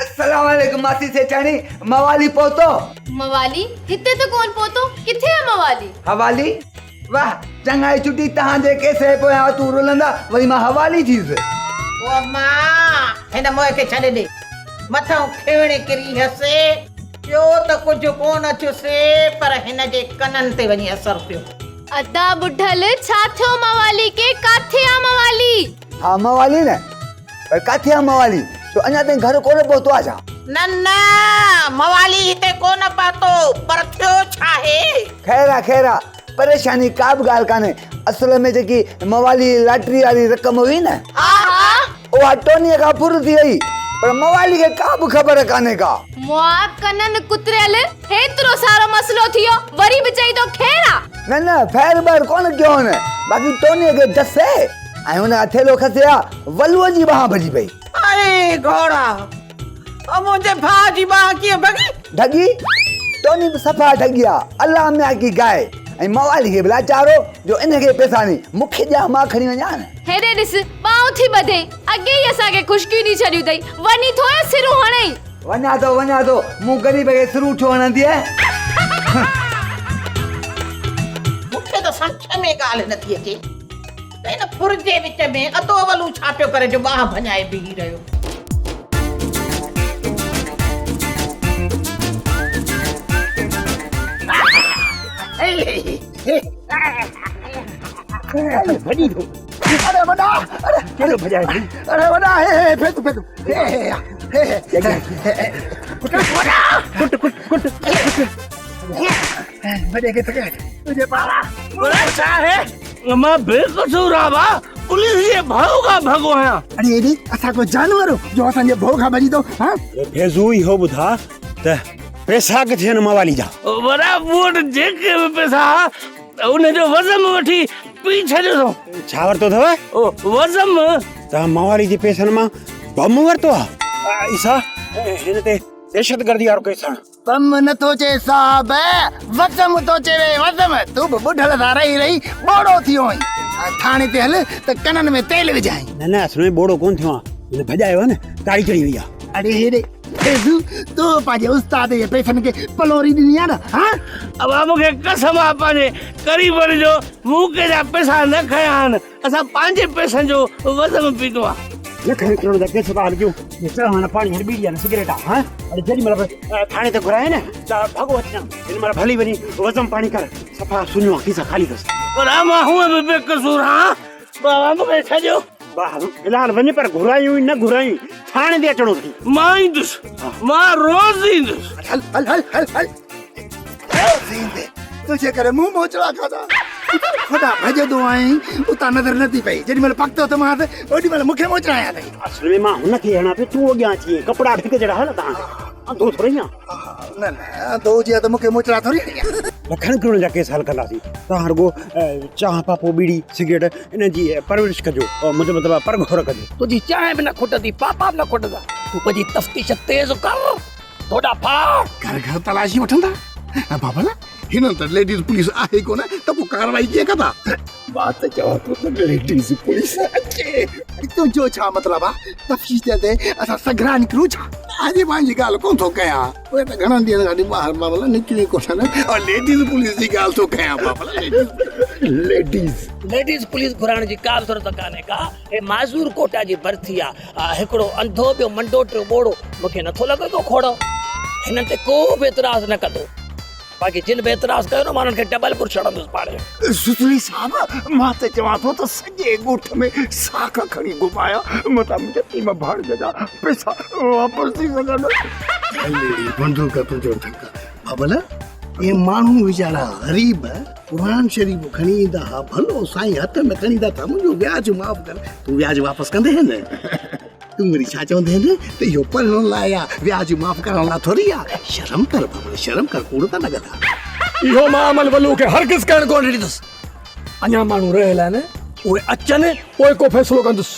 السلام عليڪم ماسي سيٺاڻي، موالي پهتو؟ موالي هتي ته ڪونه پهتو، ڪٿي آ موالي؟ حوالي؟ واه چڱائي ڇٽي تهان جي ڪيس جي پويان تون رلندا وري مان حوالي ٿيس. او اما هن موئي کي ڇڏي ڏي، مٿئون کيوڻي ڪري هيس، ٻيو ته ڪجهه ڪونه ٿيس پر هن جي ڪنن تي وڃي اثر پيو. ادا ٻڍل ڇا ٿيو موالي کي، ڪاٿي آ موالي؟ ها موالي نه پر ڪاٿي آ موالي، ڇو اڃا تائين گهر ڪونه پهتو آ ڇا؟ نه نه موالي هتي ڪونه پهتو پر ٿيو ڇاهي؟ خير آ خير آ پريشاني ڪا به ڳالهه ڪانهي اصل ۾ جيڪي موالي لاٽري واري رقم هئي نه ها ها. اها ٽونيء کان ڦر ٿي وئي پر موالي کي ڪا به خبر ڪانهي ڪا. مئا ڪنن ڪتريل هيترو سارو مسئلو ٿي ويو وري به چئي ٿو خير آ. نه نه خير ٻير ڪونه ڪيو هن باقي ٽونيء کي دسي ۽ هن کان ٿيلهو کسي ها ولوء جي ٻانهن ڀڄي پئي. اڙي گهوڙا! او منهنجي ڀاء جي ٻانهن ڪيئن ڀڳي؟ ڍڳي؟ ٽوني به صفا ڍڳي آ، الله ميان ڪي گاهي ۽ موالي کي به لاچارو جو ان کي پئسا ني مون کي ڏيان مان کڻي وڃان نه. هيڏي ڏس، ٻانهن ٿي ٻڌين، اڳي ئي اسان کي خشڪيون ڏئي ڇڏيون اٿئي، وڃين ٿو يا سرون هڻئين؟ وڃان ٿو، وڃان ٿو، مون غريب کي سرون ڇو هڻندينء؟ مون کي ته سمجهه ۾ ڳالهه نٿي اچي. ته هن ڦر جي وچ ۾ ادو ولو ڇا پيو ڪري جو ٻانهن ڀڃائي بيهي رهيو. ڀڄي ٿو. اڙي وڏا اڙي ڪهڙو ڀڄائي ٿي؟ اڙي وڏا هي هي ڦيٿ ڦيٿ هي هي هي هي ڪٽ ڪٽ ڪٽ ڪٽ وڏي کي ٿڪائي تنهنجي پارا ڇا آهي؟ مان بي قصور آهيان ڀاء، پوليس جي ڀؤ کان ڀڳو آهيان. اڙي ايڏي اسان ڪو جانور جو اسان جي ڀؤ کان ڀڄي ٿو ها؟ فيضو اهو ٻڌاء ته پئسا ڪٿي آهن موالي جا؟ وڏا مون وٽ جيڪي به پئسا ها ان جو وزم وٺي پي ڇڏيو اٿم. ڇا ورتو اٿو؟ وزم. توهان موالي جي پئسن مان بم ورتو آهي؟ عيسيٰ هن تي دهشتگردي وارو ڪيس هڻ. بم نه ٿو چئي صاحب، وزم ٿو چوي وزم. تون به ٻڍل سان رهي رهي ٻوڙو ٿي ويو آهين. هاڻ ٿاڻي تي هل ته ڪنن ۾ تيل وجهائين. نه نه اصل ۾ ٻوڙو ڪونه ٿيو آهيان، هن ڀڄايو آهي نه تاڙي چڙهي وئي آهي. اڙي هيڏي فيضو، تو پنهنجي استاد جي پئسن کي پلوري ڏني آهي نه ها؟ ابا مون کي قسم آهي پنهنجي قريبن جو مون ڪنهن جا پئسا نه کنيا آهن. اسان پنهنجي پئسن جو وزم پيتو آ. لکن ڪروڙن جا ڪيس ٿا هلن پيون. چانهه نه پاڻي هن ٻيڙي آ نه سگريٽ آ. ها اڙي جيڏي مهل به ٿاڻي تي گهرائين نه ته ڀڳو اچجان. هن مهل ڀلي وڃي وزم پاڻي ڪر. صفا سڃو آ کيسا خالي اٿس. پر مان هونء به بي قصور آهيان. بابا مون کي ڇڏيو. بابا في الحال وڃ پر گهرايون ئي نه گهرايون ٿاڻي تي اچڻو اٿئي. مان ايندس. مان روز ايندس. هل هل هل هل هل. تنهنجي ڪري مون موچڙا کاڌا. خدا ڀڄندو آهين اتان نظر نه ٿي پئي. جيڏي مهل پڪتو ته مانس اوڏي مهل مون کي موچڙا آيا اٿئي. اصل ۾ مان هن کي هڻان پيو تون اڳيان اچي وئين. ڪپڙا به هڪ جهڙا هل تان انڌو ٿورئي آهيان. نه نه انڌو هجي ها ته مون کي موچڙا ٿوري هڻي ها. لکن ڪروڙن جا ڪيس حل ڪنداسين. توهان رڳو چانهه پاپو ٻيڙي سگريٽ انهن جي پرورش ڪجو منهنجو مطلب آهي پرگهور ڪجو. تنهنجي چانهه به نه کٽندي پاپا به نه کٽندا. تون پنهنجي تفتيش تيز ڪر. ٿوڏا ڦاڙ. گهر گهر تلاشي وٺندا. بابل هنن ته ليڊيز پوليس آهي ڪونه ته پوء ڪارروائي ڪيئن ڪندا؟ مان ته چوان ٿو ته ليڊيز پوليس اچي. تنهنجو ڇا مطلب آ؟ تفتيش تي اسان سگهرا نڪرون ڇا؟ آء پنهنجي ڳالهه ڪونه ٿو ڪيان. اهي ته گهڻن ڏينهن کان ٻاهر بابل نڪريون ئي ڪونه آهن. ليڊيز پوليس جي ڳالهه ٿو ڪيان بابل. ليڊيز. ليڊيز پوليس گهرائڻ جي ڪا به ضرورت ڪانهي ڪا. هي معذور ڪوٽا جي ڀرتي آ. هڪڙو انڌو ٻيو منڊو ٽيون ٻوڙو مون کي نٿو لڳي ڪو کوڙو هنن تي ڪو به اعتراض نه ڪندو باقي جن به اعتراض ڪيو نه مان انهن کي ڊبل برش هڻندس پاڻي. سسئي صاحب مان ته چوان ٿو ته سڄي ڳوٺ ۾ ساک کڻي گهمايان متان منهنجا ٽيم ڀاڻج جا پئسا واپس ٿي سگهن. هلي بندوق تنهنجو ڍڪ بابل اهي ماڻهو ويچارا غريب قرآن شريف کڻي ايندا ها ڀلو سائين هٿ ۾ کڻي ايندا ته منهنجو وياج معاف ڪر تون وياج واپس ڪندين نه تون وري ڇا چوندين ته اهو پڙهڻ لاء آ وياج معاف ڪرڻ لاء ٿوري آ شرم ڪر بابا شرم ڪر ڪوڙ ته نه ڳالهاء. اهو مان عمل ولو کي هرگز ڪرڻ ڪونه ڏيندس. اڃا ماڻهو رهيل آهن اهي اچن پوء ڪو فيصلو ڪندس.